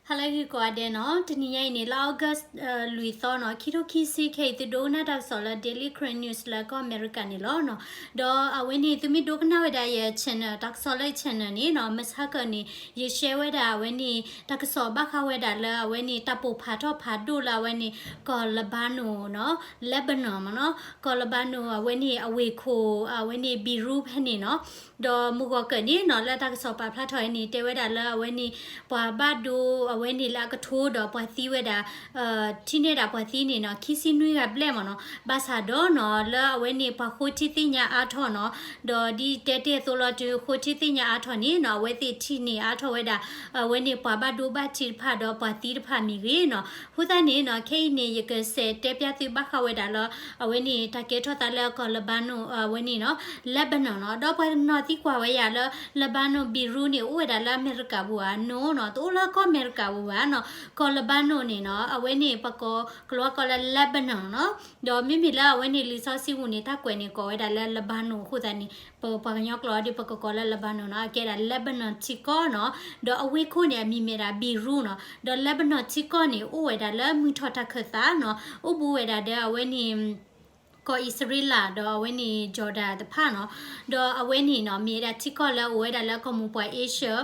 ဟါလၢဂ့ၤကိးဂၤဒဲးနီၤ, တနံၤညါအံၤန့ၣ် လါ August လွံၢ်သီနီၤ, ခံထိခံဆံခဲအံၤ သုဒိကနၣ်တၢ်ကစီၣ်လၢ Daily Karen News လၢကီၢ်အမဲရကၤန့ၣ်လီၤနီၤ. ဒီးအဝဲန့ၣ် သုမ့ၢ်ဒိကနၣ်ဝဲဒၣ်ယ channel တၢ်ကစီၣ်လၢယ channel န့ၣ်နီၤ, မုၢ်ဆါခီန့ၣ် ယ share ဝဲဒၣ်အဝဲန့ၣ် တၢ်ကစီၣ်ဘၣ်ဃးဝဲဒၣ်လၢအဝဲန့ၣ် တၢ်ပိာ်ဖးထီၣ်ဖးဒိၣ်လၢအဝဲန့ၣ် ကီၢ် Lebanon နီၤ, Lebanon မ့ၢ်နီၤ, ကီၢ် Lebanon အဝဲန့ၣ် အဝ့ၢ်ခိၣ် အဝဲန့ၣ် Beirut ဖဲန့ၣ်နီၤ. ဒီးမုၢ်ဂီၤကၢၢ်န့ၣ်နီၤ လၢတၢ်ကစီၣ်ပာ်ဖျါထီၣ်ဝဲန့ၣ် တဲဝဲဒၣ်လၢအဝဲန့ၣ် ပှၤဘၣ်ဒိအဝဲန့ၣ်လၢအကထိဒီးပှၤသံဝဲဒၣ် ထံၣ်န့ၢ်ဒၣ်ပှၤသံန့ၣ်နီၤ ခံဆံနွံဂၤဘျဲၣ်မ့ၢ်နီၤ. ဘၣ်ဆၣ်ဒီးနီၤ လၢအဝဲန့ၣ် ပှၤဃိထံသ့ၣ်ညါအါထီၣ်နီၤ, ဒီးဒ်တဲတ့ၢ်အသိးလီၤ တုၤဃိထံသ့ၣ်ညါအါထီၣ်န့ၣ်နီၤ အဝဲသ့ၣ်ထံၣ်န့ၢ်အါထီၣ်ဝဲဒၣ် အဝဲန့ၣ် ပှၤဘၣ်ဒိဘၣ်ထံးတဖၣ်ဒီးပှၤသံတဖၣ်မ့ၢ်ဂ့ၤနီၤ. အဃိသတးန့ၣ်နီၤ ခဲအံၤန့ၣ် ယကစးတဲပျၢ်သုဘၣ်ဃးဝဲဒၣ်လၢ အဝဲန့ၣ် တၢ်ကဲထီၣ်သးလၢကီၢ် Lebanon အဝဲန့ၣ်နီၤ Lebanon နီၤ. ဒီးပှၤနီၤသံကွၢ်ဝဲယၤလၢ Lebanon Beirut န့ၣ် အိၣ်ဝဲဒၣ်လၢအမဲရကၤပူၤဧါ, no နီၤ, တအိၣ်လၢကီၢ်အမဲရကၤပူၤဘၣ်နီၤ. ကီၢ် Lebanon န့ၣ်နီၤ အဝဲန့ၣ် ပကိး ကလီကီၢ်လၢ Lebanon နီၤ. ဒီးမ့မ့ၢ်လၢအဝဲန့ၣ် လံာ်စီဆှံပူၤန့ၣ် တၢ်ကွဲးန့ၣ် ကိးဝဲဒၣ်လၢ Lebanon အဃိသတးန့ၣ် ပပှၤကညီကျိာ်ဒီး ပကကိးလၢ Lebanon နီၤ, အကဲဒၣ် Lebanon ထံကီၢ်နီၤ. ဒီးအဝ့ၢ်ခိၣ်န့ၣ် အမံၤမ့ၢ်ဒၣ် Beirut နီၤ. ဒီး Lebanon ထံကီၢ်န့ၣ် အိၣ်ဝဲဒၣ်လၢမုၢ်ထီၣ်တၢ်ခၢၣ်သးနီၤ, အိၣ်ဘူးဝဲဒၣ်ဒီးအဝဲန့ၣ် ကီၢ်အံၣ်စရ့လး ဒီးအဝဲန့ၣ် Jordan တဖၣ်နီၤ. ဒီးအဝဲန့ၣ်နီၤ မ့ၢ်ဝဲဒၣ်ထံကီၢ်လၢအအိၣ်ဝဲဒၣ်လၢကီၢ်မိၢ်ပှၢ် Asia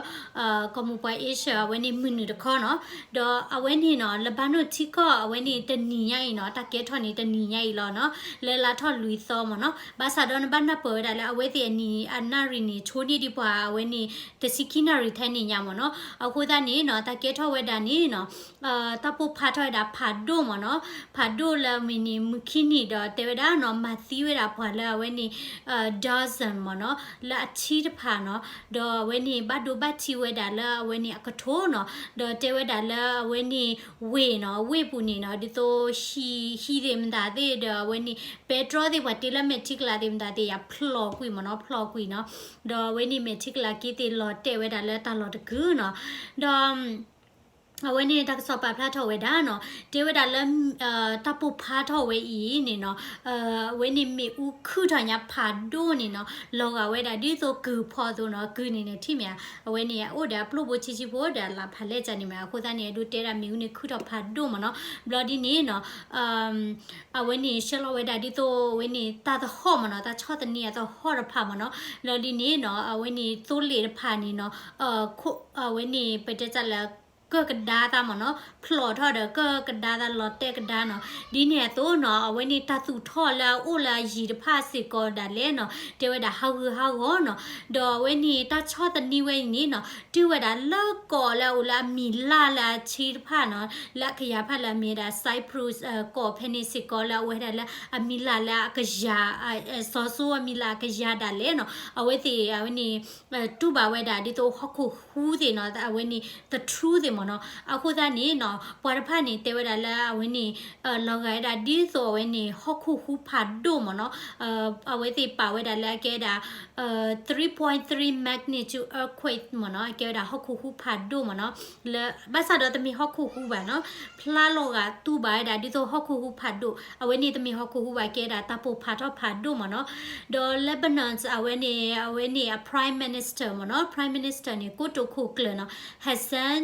ကီၢ်မိၢ်ပှၢ် Asia အဝဲန့ၣ်မုၢ်နုာ်တခီနီၤ. ဒီးအဝဲန့ၣ်နီၤ Lebanon ထံကီၢ်အဝဲန့ၣ်တနံၤညါအံၤနီၤ, တၢ်ကဲထီၣ်န့ၣ်တနံၤညါအံၤလီၤနီၤ, လၢလါထီၣ်လွံၢ်သီမ့ၢ်နီၤ. ဘၣ်ဆၣ်ဒီးနဘၣ်နၢ်ပၢၢ်ဝဲဒၣ်လၢ အဝဲသ့ၣ်အနံၤအနၣ်ရံၣ်န့ၣ် ဆိန့ၢ်ဒံးပှၤအဝဲန့ၣ် တဆံခံနၣ်ရံၣ်ထဲန့ၣ်ညါမ့ၢ်နီၤ. အဃိသတးန့ၣ်နီၤ တၢ်ကဲထီၣ်ဝဲဒၣ်န့ၣ်နီၤ တၢ်ပိာ်ဖးထီၣ်ဝဲဒၣ်ဖးဒိၣ်မ့ၢ်နီၤ, ဖးဒိၣ်လၢမ့ၢ်န့ၣ် မုၢ်ခံနံၤဒီးတဲဝဲဒၣ်နီၤ မၤသံဝဲဒၣ်ပှၤလၢအဝဲန့ၣ် dozen မ့ၢ်နီၤ, လၢအဆံတဖၣ်နီၤ. ဒီးအဝဲန့ၣ် ဘၣ်ဒိဘၣ်ထံးဝဲဒၣ်လၢအဝဲန့ၣ်အကထိနီၤ. ဒီးတဲဝဲဒၣ်လၢအဝဲန့ၣ် ဝ့ၢ်နီၤ, ဝ့ၢ်ပူၤန့ၣ်နီၤ ဒ်သိး ဟံၣ်သ့ၣ်မတၤသ့ၣ်ဒီးအဝဲန့ၣ် ပဲတြီသ့ၣ် ပှၤတ့လၢမဲာ်ထံကလၤသ့ၣ်မတၤသ့ၣ် ယၤဖျိးကွံာ်မ့ၢ်နီၤ, ဖျိးကွံာ်နီၤ. ဒီးအဝဲန့ၣ်မဲာ်ထံကလၤက့သ့ၣ်လီၤတဲာ်ဝဲဒၣ်လၢတၢ်လီၢ်တကုာ်နီၤ. ဒီး အဝဲန့ၣ်တၢ်ကစီၣ်ပာ်ဖျါထီၣ်ဝဲဒၣ်နီၤ, တဲဝဲဒၣ်လၢ တၢ်ပိာ်ဖးထီၣ်ဝဲအံၤန့ၣ်နီၤ, အဝဲန့ၣ်မ့ၣ်အူခုၣ်ထီၣ်ညါဖးဒိၣ်န့ၣ်နီၤ, လီၤဂာ်ဝဲဒၣ်ဒ်သိးကုၢ်ဖီအသိးနီၤ, ကုၢ်န့ၣ်န့ၣ်ထံၣ်မ့ၢ်ဧါ, အဝဲန့ၣ်အိၣ်ဒီးအပျိၢ်ဘိဆံးဆံးဖိဒီးအလၣ်ဖးလဲၢ်ကၢ်န့ၣ်မ့ၢ်ဧါ, အဃိသတးန့ၣ် အဒိတဲဒၣ်မ့ၣ်အူန့ၣ်ခုၣ်ထီၣ်ဖးဒိၣ်မ့ၢ်နီၤ, ဘျီဒ်န့ၣ်နီၤ အဝဲန့ၣ်ဆှၢလီၤဝဲဒၣ်ဒ်သိးအဝဲန့ၣ်တၢ်သဟီၣ်မ့ၢ်နီၤ, တၢ်ဆီၣ်သနံးအသဟီၣ်တဖၣ်မ့ၢ်နီၤ, ဘျီဒ်န့ၣ်နီၤ အဝဲန့ၣ်သိလ့ၣ်တဖၣ်န့ၣ်နီၤ အဝဲန့ၣ်ပတဲတၢ်လၢ ကၢၢ်ကဒါသးမ့ၢ်နီၤ, ဖျိးထီၣ်ဒီးကၢၢ်ကဒါသးလီၤတဲာ်ကဒါနီၤ, ဒ်န့ၣ်အသိးနီၤ အဝဲန့ၣ်တၢ်သူၣ်ထီၣ်လၢအအိၣ်လၢအယံၤတဖၣ်စ့ၢ်ကီးဒၣ်လဲာ်နီၤ, တဲဝဲဒၣ်ဟးဂူာ်ဟးဂီၤနီၤ, ဒီးအဝဲန့ၣ်တၢ်ဆီၣ်သနံးဝဲအံၤန့ၣ်နီၤ တုၤဝဲဒၣ်လၢကီၢ်လၢအအိၣ်လၢအမံၤလၢ်လၢအဆံတဖၣ်နီၤ, လၢအကယၤဖၣ်လၢအမ့ၢ်ဝဲဒၣ် Cyprus ကီၢ်ဖဲန့ၣ်စ့ၢ်ကီးလၢအဝဲဒၣ်လၢအမံၤလၢ်လၢအကယၤ စီၤစိအမံၤလၢအကယၤဒၣ်လဲာ်နီၤ, အဝဲသ့ၣ်အဝဲန့ၣ် တူၢ်ဘၣ်ဝဲဒၣ်ဒ်သိးဟီၣ်ခိၣ်ဟူးသ့ၣ်နီၤ, အဝဲန့ၣ် the truth သ့ၣ်မ့ၢ်နီၤ, အဃိသတးန့ၣ်နီၤ ပှၤတဖၣ်န့ၣ် တဲဝဲဒၣ်လၢအဝဲန့ၣ် လီၤဂာ်ဝဲဒၣ်ဒ်သိးအဝဲန့ၣ် ဟီၣ်ခိၣ်ဟူးဖးဒိၣ်မ့ၢ်နီၤ, အဝဲသ့ၣ်ပာ်ဝဲဒၣ်လၢအကဲဝဲဒၣ် three point three magnitude earthquake မ့ၢ်နီၤ, အကဲဝဲဒၣ်ဟီၣ်ခိၣ်ဟူးဖးဒိၣ်မ့ၢ်နီၤ, လၢ ဘၣ်ဆၣ်ဒီးတမ့ၢ်ဟီၣ်ခိၣ်ဟူးဘၣ်နီၤ, ဖျါလီၤဂာ်တူၢ်ဘၣ်ဝဲဒၣ်ဒ်သိးဟီၣ်ခိၣ်ဟူးဖးဒိၣ်, အဝဲန့ၣ်တမ့ၢ်ဟီၣ်ခိၣ်ဟူးဘၣ် ကဲဝဲဒၣ်တၢ်ပိာ်ဖးထီၣ်ဖးဒိၣ်မ့ၢ်နီၤ, ဒီး Lebanon အဝဲန့ၣ် အဝဲန့ၣ်အ Prime Minister မ့ၢ်နီၤ, Prime Minister န့ၣ် ကိတိာ်ခိၣ်ကျၢၢ်နီၤ, Hassan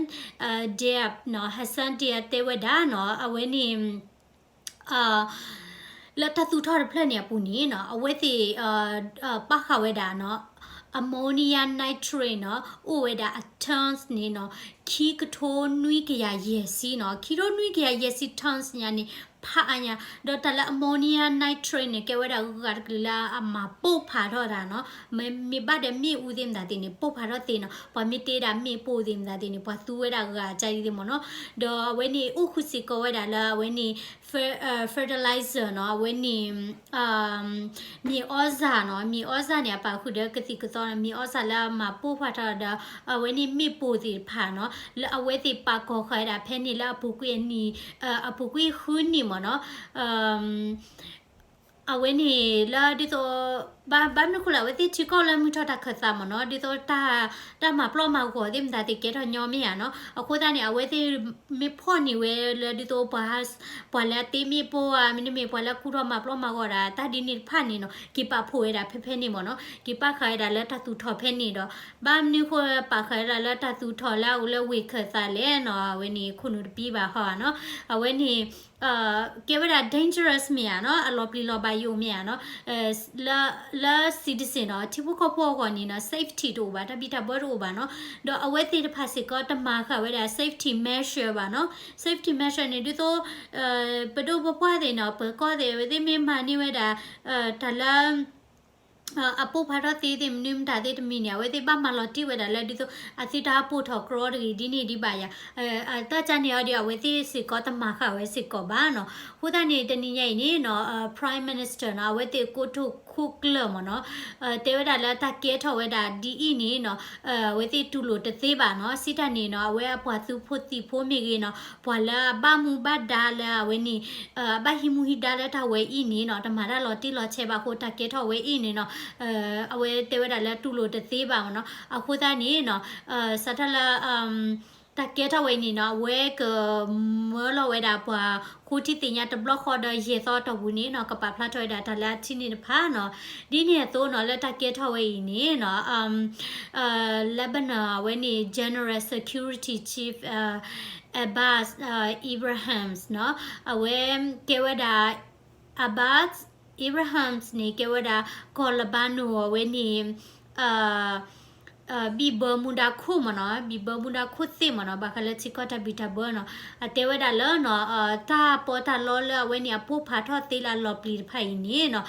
Diab နီၤ, Hassan Diab တဲဝဲဒၣ်နီၤ, အဝဲန့ၣ် လၢတၢ်သူၣ်ထီၣ်တဖျၢၣ်န့ၣ်အပူၤန့ၣ်နီၤ, အဝဲသ့ၣ် ပာ်ဃာ်ဝဲဒၣ်နီၤ ammonium nitrate နီၤ, အိၣ်ဝဲဒၣ်အ tons န့ၣ်နီၤ, ခံကထိနွံကယၤယဲၢ်ဆံနီၤ, ခံကထိနွံကယၤယဲၢ်ဆံ tons ညါန့ၣ် ဖးအါညါ, ဒီးတၢ်လၢ ammonium nitrate န့ၣ် ကဲဝဲဒၣ်ဂၤတကလုာ်လၢအမၤပိာ်ဖးထီၣ်တၢ်နီၤ, မ့ၢ်ဘၣ်ဒီးမ့ၣ်အူသ့ၣ်မတၤသ့ၣ်န့ၣ် ပိာ်ဖးထီၣ်သ့နီၤ, ပှၤမ့ၢ်တ့ဒၣ်မ့ၣ်ပိၢ်သ့ၣ်မတၤသ့ၣ်န့ၣ် ပှၤသူဝဲဒၣ်ဂၤကါအံၤသ့ၣ်မ့ၢ်နီၤ, ဒီးအဝဲန့ၣ်အိၣ်ဃုာ်စ့ၢ်ကီးဝဲဒၣ်လၢအဝဲန့ၣ် fer- အ fertilizer နီၤ, အဝဲန့ၣ် မြေဩဇာနီၤ, မြေဩဇာန့ၣ် အပာ်ဃုာ်ဒီးကသံၣ်ကသီနီၤ, မြေဩဇာလၢအမၤပိာ်ဖးထီၣ်ဒီး အဝဲန့ၣ်မ့ၣ်ပိၢ်သ့ၣ်တဖၣ်နီၤ, လၢအဝဲသ့ၣ်ပာ်ကီၤဃာ်ဝဲဒၣ်ဖဲန့ၣ်လၢအပူၤကွံာ်အနံၣ် အပူၤကွံာ်ဃုနံၣ်မ့ၢ်နီၤ, အဝဲန့ၣ်လၢဒ်သိး ဘၣ်မနုၤဃိလဲၣ် အဝဲသ့ၣ်ထံကီၢ်လၢမုၢ်ထီၣ်တၢ်ခၢၣ်သးမ့ၢ်နီၤ ဒ်သိးတၢ်မၤပျီၢ်မၤဂီၤသ့ၣ်မတၤသ့ၣ်ကဲထီၣ်ညီမ့ၢ်ဧါနီၤ. အဃိသတးန့ၣ် အဝဲသ့ၣ်မ့ၢ်ဖီၣ်န့ၢ်ဝဲလၢဒ်သိး ပှၤလၢအတ့မ့ၣ်ပိၢ်ဧါ မ့တမ့ၢ်ပှၤလၢကူၣ်ထီၣ်မၤပျီၢ်မၤဂီၤဒၣ် တၢ်ဒ်န့ၣ်တဖၣ်န့ၣ်နီၤ က့ၤပာ်ဖှိၣ်ဝဲဒၣ်ဖဲဖဲန့ၣ်မ့ၢ်နီၤ က့ၤပာ်ဃာ်ဝဲဒၣ်လၢတၢ်သူၣ်ထီၣ်ဖဲန့ၣ်ဒီး ဘၣ်မနုၤဃိပာ်ဃာ်ဝဲဒၣ်လၢတၢ်သူၣ်ထီၣ်လၢအအိၣ်လၢဝ့ၢ်ခၢၣ်သးလဲၣ်နီၤ အဝဲန့ၣ်ခိၣ်နူာ်တပံဘၣ်ဟီဧါနီၤ အဝဲန့ၣ် ကဲဝဲဒၣ် dangerous မ့ၢ်ဧါနီၤ အလီၤပျံၤလီၤဘၣ်ယိၣ်မ့ၢ်ဧါနီၤ လၢ citizen နီၤ ထံဖိကီၢ်ဖိအဂီၢ်န့ၣ်နီၤ safety တအိၣ်ဘၣ် တၢ်ဘံၣ်တၢ်ဘၢတအိၣ်ဘၣ်နီၤ ဒီးအဝဲသ့ၣ်တဖၣ်စ့ၢ်ကီးတမၤဃာ်ဝဲဒၣ် safety measure ဘၣ်နီၤ safety measure န့ၣ် ဒ်သိး ပဒိၣ်ပပှၢ်သ့ၣ်နီၤ ပၢၤကီၢ်သ့ၣ် အဝဲသ့ၣ်မ့ၢ်မၤန့ၢ်ဝဲဒၣ် တၢ်လၢ အပိၢ်ဖးထီၣ်သ့သ့ၣ်မနုၤမတၤသ့ၣ်တမံၤန့ၣ် အဝဲသ့ၣ်ဘၣ်မၤလီၤတံၢ်ဝဲဒၣ်လၢဒ်သိး အသုတၢ်ပိာ်ထီၣ်ကြီတဂ့ၤ ဒ်န့ၣ်ဒံးဘၣ်ယၤ တၢ်ကန့ၣ်အီၤဒီး အဝဲသ့ၣ်စ့ၢ်ကီးတမၤဃာ်ဝဲစ့ၢ်ကီးဘၣ်နီၤ. အဃိသတးန့ၣ် တနံၤညါအံၤန့ၣ်နီၤ Prime Minister နီၤ အဝဲသ့ၣ်ကိတိာ်ခိၣ်ကျၢၢ်မ့ၢ်နီၤ တဲဝဲဒၣ်လၢတၢ်ကဲထီၣ်ဝဲဒၣ်ဒ်အံၤန့ၣ်နီၤ အဝဲသ့ၣ်တူၢ်လိာ်တသ့ဘၣ်နီၤ. စံးတၢ်န့ၣ်နီၤ အဝဲအပှၤသုးဖိသံၣ်ဖိမ့ၢ်ဂ့ၤနီၤ ပှၤလၢအဘၣ်မူဘၣ်ဒါလၢအဝဲန့ၣ် အဘၣ်ဟံးမူဟံးဒါလၢတၢ်ဝဲအံၤန့ၣ်နီၤ တမၤတၢ်လီၤတံၢ်လီၤဆဲးဘၣ်အဃိ တၢ်ကဲထီၣ်ဝဲအံၤန့ၣ်နီၤ အဝဲတဲဝဲဒၣ်လၢတူၢ်လိာ်တသ့ဘၣ်မ့ၢ်နီၤ. အဃိသတးန့ၣ်နီၤ စးထီၣ်လၢ တၢ်ကဲထီၣ်ဝဲအံၤန့ၣ်နီၤ အဝဲကမၢလီၤဝဲဒၣ်ပှၤဃိထံသ့ၣ်ညါတဘျီဃီဒီးယဲၢ်သီအတီၢ်ပူၤန့ၣ်နီၤ ကပာ်ဖျါထီၣ်ဝဲဒၣ်တၢ်လၢအထံၣ်န့ၣ်တဖၣ်နီၤ. ဒ်န့ၣ်အသိးနီၤ လၢတၢ်ကဲထီၣ်ဝဲအံၤန့ၣ်နီၤ Lebanon အဝဲန့ၣ် General Security Chief Abbas Ibrahim နီၤ အဝဲကဲဝဲဒၣ် Abbas Ibrahim န့ၣ် ကဲဝဲဒၣ် ကီၢ် Lebanon အဝဲန့ၣ် ဘံၣ်ဘၢမူဒါခိၣ်မ့ၢ်နီၤ ဘံၣ်ဘၢမူဒါခိၣ်သ့ၣ်မ့ၢ်နီၤ ဘၣ်ဃးလၢထံကီၢ်တၢ်ဘံၣ်တၢ်ဘၢနီၤ အတဲဝဲဒၣ်လၢနီၤ တၢ်ပီးတၢ်လီလၢအဝဲန့ၣ် အပိၢ်ဖးထီၣ်သ့လၢအလီၤပျံၤတဖၣ်အံၤန့ၣ်နီၤ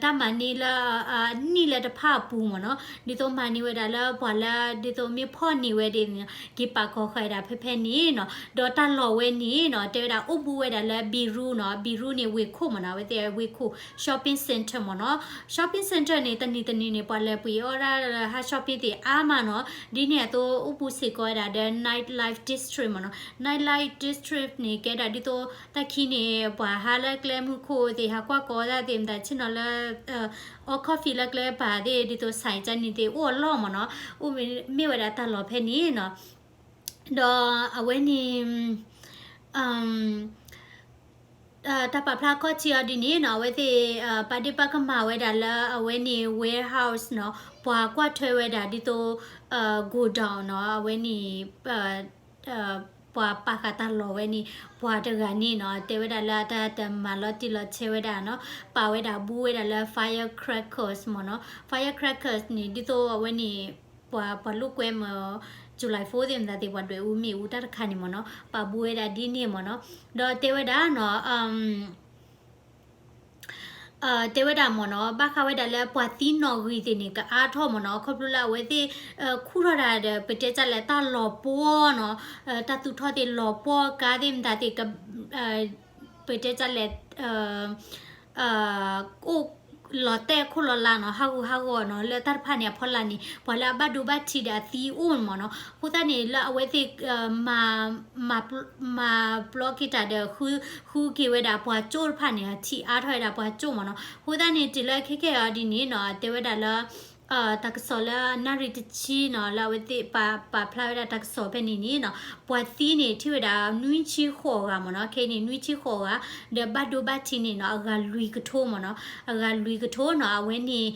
တၢ်မၤန့ၢ်လၢ အနံၣ်လၢတဖၣ်အပူၤမ့ၢ်နီၤ ဒ်သိးမၤန့ၢ်ဝဲဒၣ်လၢပှၤလၢ ဒ်သိးမ့ၢ်ဖီၣ်န့ၢ်ဝဲဒၣ်န့ၣ် က့ၤပာ်ကီၤဃာ်ဝဲဒၣ်ဖဲဖဲန့ၣ်နီၤ ဒီးတၢ်လီၢ်ဝဲန့ၣ်နီၤ တဲဝဲဒၣ်အိၣ်ဘူးဝဲဒၣ်လၢ Beirut နီၤ Beirut န့ၣ် ဝ့ၢ်ခိၣ်မ့ၢ်နီၤ အဝဲသ့ၣ်ဝ့ၢ်ခိၣ် shopping center မ့ၢ်နီၤ shopping center န့ၣ် တနံၤတနံၤန့ၣ် ပှၤလဲၤပှ့ၤအီၣ်ဒၣ်လၢဟး shopping သ့ၣ်အါမးနီၤ ဒ်န့ၣ်အသိးအိၣ်ဘူးစ့ၢ်ကီးဝဲဒၣ်ဒီး night life district မ့ၢ်နီၤ night life district န့ၣ် ကဲဒၣ်ဒ်သိး တၢ်ခံန့ၣ် ပှၤဟးလၢကျဲမုၢ်ခိၣ်သ့ၣ် ဟးကွၢ်ကီးတၢ်သ့ၣ်မတၤ ဆ့ၣ်နီၤလၢ အီ coffee လၢကျဲပၤသ့ၣ် ဒ်သိး ဆိုင် ကန့ၣ်သ့ၣ် အိၣ်အလီၢ်မ့ၢ်နီၤ အိၣ်မ့ၢ်ဝဲဒၣ်တၢ်လီၢ်ဖဲန့ၣ်နီၤ ဒီးအဝဲန့ၣ် တၢ်ပာ်ဖျါခီၣ်ထံးအီၤဒ်န့ၣ်နီၤ အဝဲသ့ၣ် ပာ်ဒ့ၣ်ပာ်ကမၣ်ဝဲဒၣ်လၢအဝဲန့ၣ် warehouse နီၤ ပှၤကွၢ်ထွဲဝဲဒၣ်ဒ်သိး godown နီၤ အဝဲန့ၣ် ပှၤပာ်ဃာ်တၢ်လီၢ်ဝဲန့ၣ် ပှၤတဂၤန့ၣ်နီၤ တဲဝဲဒၣ်လၢအတၢ်တမၤလီၤတံၢ်လီၤဆဲးဝဲဒၣ်နီၤ ပာ်ဝဲဒၣ်ဘူးဝဲဒၣ်လၢ firecrackers မ့ၢ်နီၤ firecrackers န့ၣ် ဒ်သိးအဝဲန့ၣ် ပှၤ ပှၤလိာ်ကွဲမ့ၢ် July four သ့ၣ်မတၤသ့ၣ် ပှၤဒွဲၣ်အူမ့ၣ်အူတၢ်တခါန့ၣ်မ့ၢ်နီၤ ပာ်ဘူးဝဲဒၣ်ဒ်န့ၣ်မ့ၢ်နီၤ ဒီးတဲဝဲဒၣ်နီၤ တဲဝဲဒၣ်မ့ၢ်နီၤ ဘၣ်ဃးဝဲဒၣ်လၢပှၤသံနီၣ်ဂံၢ်သ့ၣ်န့ၣ် ကအါထီၣ်မ့ၢ်နီၤ ခီဖျိလၢအဝဲသ့ၣ် ခူၣ်ထီၣ်တၢ်ဒီး ပတဲတၢ်လဲၣ် တၢ်လီၤပှီၢ်နီၤ တၢ်သူၣ်ထီၣ်သ့ၣ်လီၤပှီၢ် ကါသ့ၣ်မတၤသ့ၣ် ပတဲတၢ်လဲၣ် အိၣ်လီၤတဲာ်ခိၣ်လီၤလးနီၤ ဟးဂူာ်ဟးဂီၤနီၤ လၢတၢ်တဖၣ်န့ၣ်အဖီလာ်န့ၣ် ပှၤလၢအဘၣ်ဒိဘၣ်ထံးဒီးအသံအိၣ်မ့ၢ်နီၤ အဃိသတးန့ၣ် လၢအဝဲသ့ၣ် မၤ မၤပျီက့ၤတၢ်ဒီး ဃုက့ၤဝဲဒၣ်ပှၤကၠိၣ်တဖၣ်န့ၣ် ထံၣ်အါထီၣ်ဝဲဒၣ်ပှၤကၠိၣ်မ့ၢ်နီၤ အဃိသတးန့ၣ် တုၤလၢခဲကဲအီၤဒ်န့ၣ်နီၤ တဲဝဲဒၣ်လၢ တၢ်ကစီၣ်လၢနၣ်ရံၣ်တဆံနီၤ လၢအဝဲသ့ၣ်ပာ်ဖျါဝဲဒၣ်တၢ်ကစီၣ်ဖဲန့ၣ်န့ၣ်နီၤ ပှၤသံန့ၣ် ထံၣ်ဝဲဒၣ်နွံဆံဃိးဂၤမ့ၢ်နီၤ ခဲအံၤန့ၣ် နွံဆံဃိးဂၤ ဒီးဘၣ်ဒိဘၣ်ထံးန့ၣ်နီၤ အဂၤလွံၢ်ကထိမ့ၢ်နီၤ အဂၤလွံၢ်ကထိနီၤ အဝဲန့ၣ်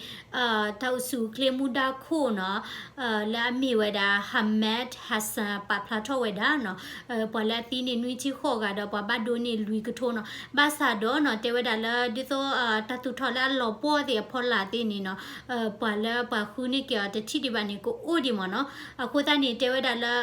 တၢ်အိၣ်ဆူၣ်အိၣ်ချ့မူဒါခိၣ်နီၤ လၢအမ့ၢ်ဝဲဒၣ် Hamed Hassan ပာ်ဖျါထီၣ်ဝဲဒၣ်နီၤ ပှၤလၢအသံန့ၣ် နွံဆံဃိးဂၤဒီး ပှၤဘၣ်ဒိန့ၣ်လွံၢ်ကထိနီၤ ဘၣ်ဆၣ်ဒီးနီၤ တဲဝဲဒၣ်လၢ ဒ်သိး တၢ်သူၣ်ထီၣ်လၢအလီၤပှီၢ်သ့ၣ်အဖီလာ်သ့ၣ်န့ၣ်နီၤ ပှၤလၢပှၤဃုန့ၢ်က့ၤအီၤတထံၣ်ဒံးဘၣ်န့ၣ် ကအိၣ်ဒံးမ့ၢ်နီၤ အဃိသတးန့ၣ် တဲဝဲဒၣ်လၢ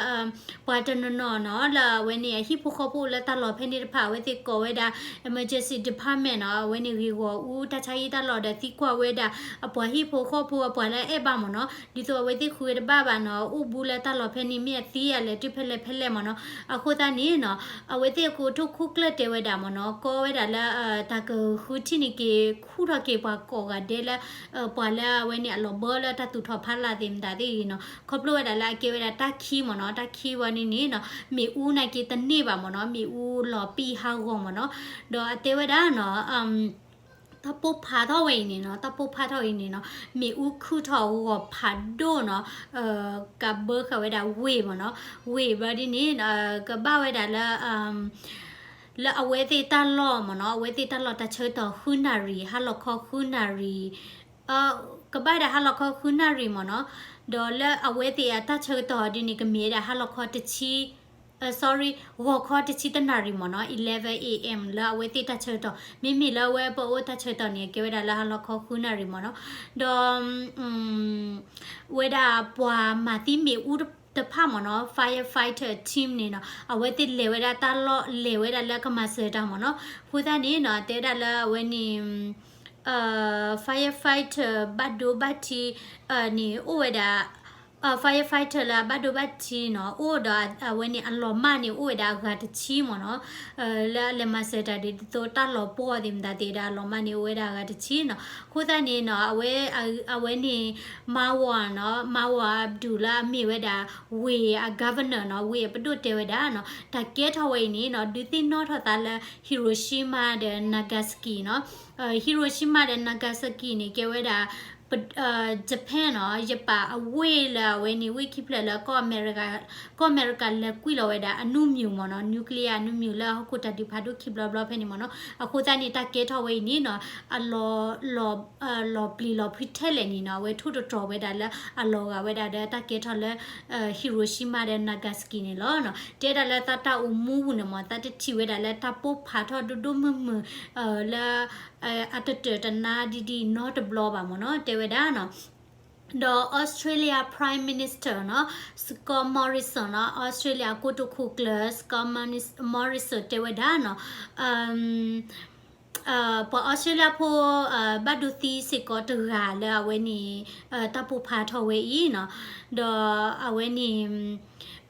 ပှၤတနီၤနီၤနီၤ လၢအဝဲန့ၣ် အဟံၣ်ဖိဃီဖိလၢတၢ်လီၢ်ဖဲန့ၣ်တဖၣ် အဝဲသ့ၣ်ကိးဝဲဒၣ် emergency department နီၤ အဝဲန့ၣ်ဂ့ၢ်ဂီၢ်အူတၢ်ဆါဟံၣ်တၢ်လီၢ်ဒီးသံကွၢ်ဝဲဒၣ် အပှၤဟံၣ်ဖိဃီဖိအပှၤလၢအအဲၣ်ဘၣ်မ့ၢ်နီၤ ဒ်သိးအဝဲသ့ၣ်ဃုဝဲတဘၣ်ဘၣ်နီၤ အိၣ်ဘူးလၢတၢ်လီၢ်ဖဲန့ၣ် မ့ၢ်အသံအလဲၤတုၤဖဲလဲၣ်ဖဲလဲၣ်မ့ၢ်နီၤ အဃိသတးန့ၣ်နီၤ အဝဲသ့ၣ်အကိးထိၣ်ခိၣ်ကျၢၢ်တဲဝဲဒၣ်မ့ၢ်နီၤ ကီဝဲဒၣ်လၢ တၢ်ကဃုထံၣ်န့ၢ်က့ၤ ခူၣ်ထီၣ်က့ၤပှၤကိးဂၤဒဲးလၢ ပှၤလၢအဝဲန့ၣ်အလီၤဘၢလၢတၢ်သူၣ်ထီၣ်ဖးလာ်သ့ၣ်မတၤသ့ၣ်ဂ့ၤနီၤ ခီဖျိဝဲဒၣ်လၢအကဲဝဲဒၣ်တၢ်ခံမ့ၢ်နီၤ တၢ်ခံဝဲန့ၣ်န့ၣ်နီၤ မ့ၣ်အူနာ်က့တန့ၢ်ဘၣ်မ့ၢ်နီၤ မ့ၣ်အူလီၤပံာ်ဟးဂီၤမ့ၢ်နီၤ ဒီးအတဲဝဲဒၣ်နီၤ တၢ်ပိၢ်ဖးထီၣ်ဝဲအံၤန့ၣ်နီၤ, တၢ်ပိၢ်ဖးထီၣ်အံၤန့ၣ်နီၤ, မ့ၣ်အူခုၣ်ထီၣ်ဂီၤဖးဒိၣ်နီၤ, ကဘၢဃာ်ဝဲဒၣ်ဝ့ၢ်မ့ၢ်နီၤ, ဝ့ၢ်ဘျီဒ်န့ၣ် ကဘၣ်ဝဲဒၣ်လၢ လၢအဝဲသ့ၣ်တၢ်လီၢ်မ့ၢ်နီၤ, အဝဲသ့ၣ်တၢ်လီၢ်တၢ်ဆၢကတီၢ်ဃုနၣ်ရံၣ်, ဟါလီၤခီဃုနၣ်ရံၣ်, ကဘၣ်ဝဲဒၣ်ဟါလီၤခီဃုနၣ်ရံၣ်မ့ၢ်နီၤ, ဒီးလၢအဝဲသ့ၣ်အတၢ်ဆၢကတီၢ်ဒ်န့ၣ် ကမ့ၢ်ဝဲဒၣ်ဟါလီၤခီတဆံ sorry, ဂီၤခီတဆံတနၣ်ရံၣ်မ့ၢ်နီၤ, eleven A M လၢအဝဲသ့ၣ်တၢ်ဆၢကတီၢ်, မ့မ့ၢ်လၢအဝဲပအိၣ်တၢ်ဆၢကတီၢ်န့ၣ် ကဲဝဲဒၣ်လၢဟါလီၤခီဃုနၣ်ရံၣ်မ့ၢ်နီၤ, ဒီး ဝဲဒၣ်ပှၤမၤသံမ့ၣ်အူတဖၣ်မ့ၢ်နီၤ, firefighter team န့ၣ်နီၤ, အဝဲသ့ၣ်လဲၤဝဲဒၣ်တၢ်လီၢ် လဲၤဝဲဒၣ်လၢကမၤစၢၤတၢ်မ့ၢ်နီၤ, အဃိသတးန့ၣ်နီၤ တဲဝဲဒၣ်လၢအဝဲန့ၣ် firefighter ဘၣ်ဒိဘၣ်ထံး န့ၣ် အိၣ်ဝဲဒၣ် firefighter လၢအဘၣ်ဒိဘၣ်ထံးနီၤ အိၣ်ဒီးအဝဲန့ၣ်အလီၤမၢ်န့ၣ် အိၣ်ဝဲဒၣ်အဂၤတဆံမ့ၢ်နီၤ, လၢအလဲၤမၤစၢၤတၢ်ဒ်သိးတၢ်လီၤပှီၢ်သ့ၣ်မတၤသ့ၣ်ဒီး အလီၤမၢ်န့ၣ် အိၣ်ဝဲဒၣ်အဂၤတဆံနီၤ, အဃိသတးန့ၣ်နီၤ အဝဲ အဝဲန့ၣ် Marwa နီၤ, Marwa Abdul လၢအမ့ၢ်ဝဲဒၣ် ဝ့ၢ်အ governor နီၤ, ဝ့ၢ်အပဒိၣ်တဲဝဲဒၣ်နီၤ, တၢ်ကဲထီၣ်ဝဲအံၤန့ၣ်နီၤ ဒုးသ့ၣ်နီၣ်ထီၣ်သးလၢ Hiroshima ဒီး Nagasaki နီၤ, Hiroshima ဒီး Nagasaki န့ၣ် ကဲဝဲဒၣ် Japan နီၤ, ယပၣ်အဝ့ၢ်လၢအဝဲန့ၣ် ဝ့ၢ်ခံဖျၢၣ်လၢကီၢ်အမဲရကၤ ကီၢ်အမဲရကၤလဲၤကွံာ်လီၤဝဲဒၣ်အနူမၠူးမ့ၢ်နီၤ, nuclear အနူမၠူးလၢဟီၣ်ခိၣ်တၢ်ဒုးဖးဒိၣ်ခံဘျီဘျီဖဲန့ၣ်မ့ၢ်နီၤ, အဃိသတးန့ၣ် တၢ်ကဲထီၣ်ဝဲအံၤန့ၣ်နီၤ အလီၤ လီၤပျံၤလီၤဖုးထဲလဲၣ်န့ၣ်နီၤ အဝဲထိၣ်သတြီၤဝဲဒၣ်လၢအလီၤဂာ်ဝဲဒၣ်ဒီးတၢ်ကဲထီၣ်လၢ Hiroshima ဒီး Nagasaki န့ၣ်လီၤ. တဲဒၣ်လၢသးတၢ်အိၣ်မူပူၤန့ၣ်မ့ၢ် သးတထံၣ်ဝဲဒၣ်လၢတၢ်ပိၢ်ဖးထီၣ်ဒိၣ်ဒိၣ်မုၢ်မုၢ် လၢ အတတၢၢ်တနါဒ်ဒ်နီတဘျီဘၣ်မ့ၢ်နီၤ တဲဝဲဒၣ်နီၤ. ဒီး Australia Prime Minister နီၤ Scott Morrison နီၤ Australia အကိတိာ်ခိၣ်ကျၢၢ် Scott Morrison တဲဝဲဒၣ်နီၤ ပှၤ Australia ဖိ ဘၣ်ဒိသံစ့ၢ်ကီးတဂၤလၢအဝဲန့ၣ် တၢ်ပိၢ်ဖးထီၣ်ဝဲအံၤနီၤ, ဒီးအဝဲန့ၣ်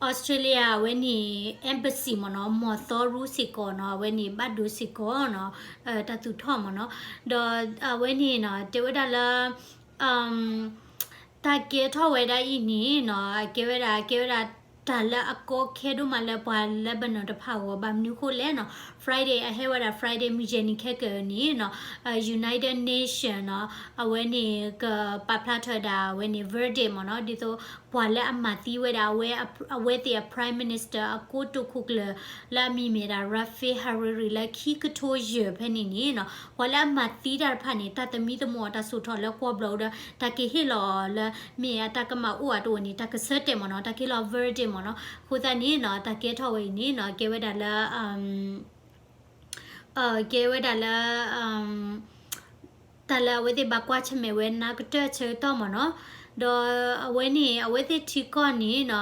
Australia အဝဲန့ၣ် embassy မ့ၢ်နီၤ မီၤသီရူစ့ၢ်ကီးနီၤ အဝဲန့ၣ်ဘၣ်ဒိစ့ၢ်ကီးနီၤ တၢ်သူၣ်ထီၣ်မ့ၢ်နီၤ, ဒီးအဝဲန့ၣ်နီၤ တဲဝဲဒၣ်လၢ တၢ်ကဲထီၣ်ဝဲဒၣ်အံၤန့ၣ်နီၤ ကဲဝဲဒၣ် ကဲဝဲဒၣ်တၢ်လၢအကီခဲဒိၣ်မးလၢပှၤ Lebanon တဖၣ်အဂီၢ် ဘၣ်မနုၤဃိလဲၣ်နီၤ Friday အဟဲဝဲဒၣ် Friday မုၢ်ယဲၢ်နံၤခဲကနံၣ်နီၤ United Nation နီၤ အဝဲန့ၣ်ကပာ်ဖျါထီၣ်ဒၣ်အဝဲန့ၣ် verdict မ့ၢ်နီၤ ဒ်သိးပှၤလၢအမၤသံဝဲဒၣ် အဝဲသ့ၣ်အ Prime Minister အကိတိာ်ခိၣ်ကျၢၢ် လၢအမံၤမ့ၢ်ဒၣ် Rafiq Hariri လၢခံကထိယဲၢ်ဖဲန့ၣ်န့ၣ်နီၤ ပှၤလၢအမၤသံတၢ်တဖၣ်န့ၣ် တၢ်သမံသမိးအတၢ်စိာ်ထီၣ်လၢကွီၢ်ဘျီၣ်ဒီး တၢ်ကဟ့ၣ်လီၤအီၤလၢ မ့ၢ်အတၢ်ကမၣ်အိၣ်အတအိၣ်န့ၣ် တၢ်ကဆၢတဲာ်မ့ၢ်နီၤ တၢ်ကဟ့ၣ်လီၤ verdict မ့ၢ်နီၤ အဃိသတးန့ၣ်နီၤ တၢ်ကဲထီၣ်ဝဲအံၤန့ၣ်နီၤ ကဲဝဲဒၣ်လၢ ကဲဝဲဒၣ်လၢ တၢ်လၢအဝဲသ့ၣ်ဘၣ်ကွၢ်ဆၢၣ်မဲာ်ဝဲနါကတၢၢ်ဆၢကတီၢ်မ့ၢ်နီၤ, ဒီးအဝဲန့ၣ် အဝဲသ့ၣ်ထံကီၢ်န့ၣ်နီၤ